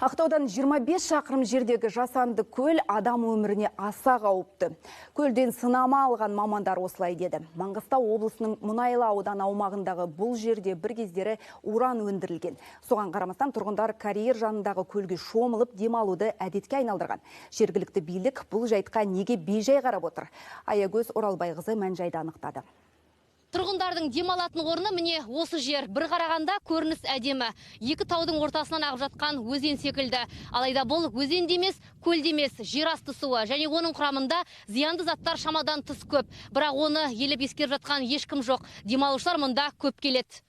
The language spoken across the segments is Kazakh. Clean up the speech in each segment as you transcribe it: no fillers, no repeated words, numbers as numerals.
Ақтаудан 25 шақырым жердегі жасанды көл адам өміріне аса қауіпті. Көлден сынама алған мамандар осылай деді. Маңғыстау облысының Мұнайлы ауданы аумағындағы бұл жерде бір кездері уран өндірілген. Соған қарамастан тұрғындар карьер жанындағы көлге шомылып демалуды әдетке айналдырған. Жергілікті билік бұл жайтқа неге бейжай қарап отыр? Аягөз Оралбайқызы мән-жайды анықтады. Тұрғындардың демалатын орны міне осы жер. Бір қарағанда көрініс әдемі. Екі таудың ортасынан ағып жатқан өзен секілді. Алайда бұл өзен де емес, көл де емес, жер асты суы және оның құрамында зиянды заттар шамадан тыс көп. Бірақ оны елеп ескеріп жатқан ешкім жоқ. Демалушылар мұнда көп келеді.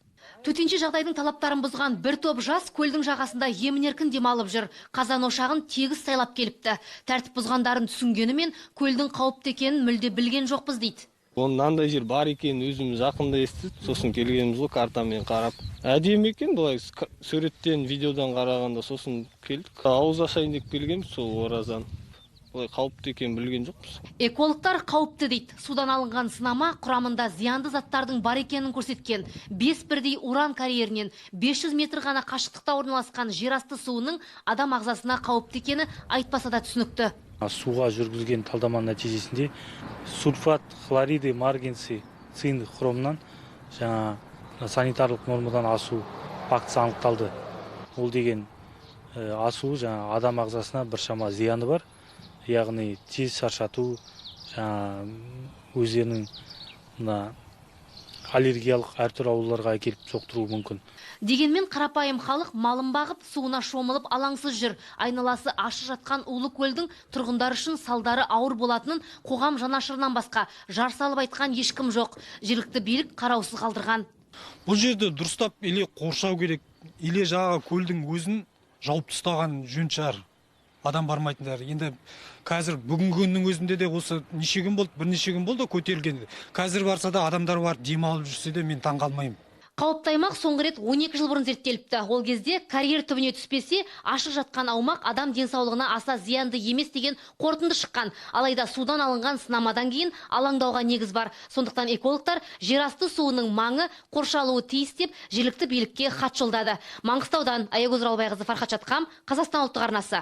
Төтенше жағдайдың талаптарын бұзған бір топ жас көлдің жағасында емін-еркін демалып жүр. Қазан ошағын тегіс сайлап келіпті. Тәртіп бұзғандарын түсінгенімен көлдің қауіпті екенін мүлде білген жоқпыз дейді. Оның мынандай жер бар екенін өзіміз жақында естідік, сосын келгенбіз ғой картамен қарап. Әдемі екен былай суреттен, видеодан қарағанда, сосын келдік. Ауыз ашайын деп келгенбіз сол оразан. Былай қауіпті екенін білген жоқпыз. Экологтар қауіпті дейді. Судан алынған сынама құрамында зиянды заттардың бар екенін көрсеткен. 5 бірдей уран карьерінен 500 метр ғана қашықтықта орналасқан жерасты суының адам ағзасына қауіпті екені айтпаса да түсінікті. Суға жүргізілген талдаманың нәтижесінде сульфат, хлориды, марганцы, цинк, хромнан жаңа санитарлық нормадан асу фактісі анықталды. Ол деген асу жаңа адам ағзасына біршама зияны бар, яғни тез шаршату, жаңа өздерінің мына аллергиялық әртүрлі ауруларға әкеліп соқтыруы мүмкін. Дегенмен қарапайым халық малын бағып, суына шомылып алаңсыз жүр. Айналасы ашық жатқан улы көлдің тұрғындар үшін салдары ауыр болатынын қоғам жанашырынан басқа жар салып айтқан ешкім жоқ. Жергілікті билік қараусыз қалдырған. Бұл жерді дұрыстап или қоршау керек, или жаңағы көлдің өзін жауып тастаған жөн шығар. Адам бармайтындар. Енді қазір бүгінгі күннің өзінде де осы неше күн болды, бірнеше күн болды көтерілгенде. Қазір барса да адамдар барып демалып жүрсе де мен таңғалмаймын. Қауіпті аймақ соңғы рет 12 жыл бұрын зерттеліпті. Ол кезде карьер түбіне түспесе, ашық жатқан аумақ адам денсаулығына аса зиянды емес деген қорытынды шыққан. Алайда судан алынған сынамадан кейін алаңдауға негіз бар. Сондықтан экологтар жерасты суының маңы қоршалуы тиіс деп жергілікті билікке хат жолдады. Маңғыстаудан Аягөз Оралбайқызы, Фархат Шатқам, Қазақстан ұлттық арнасы.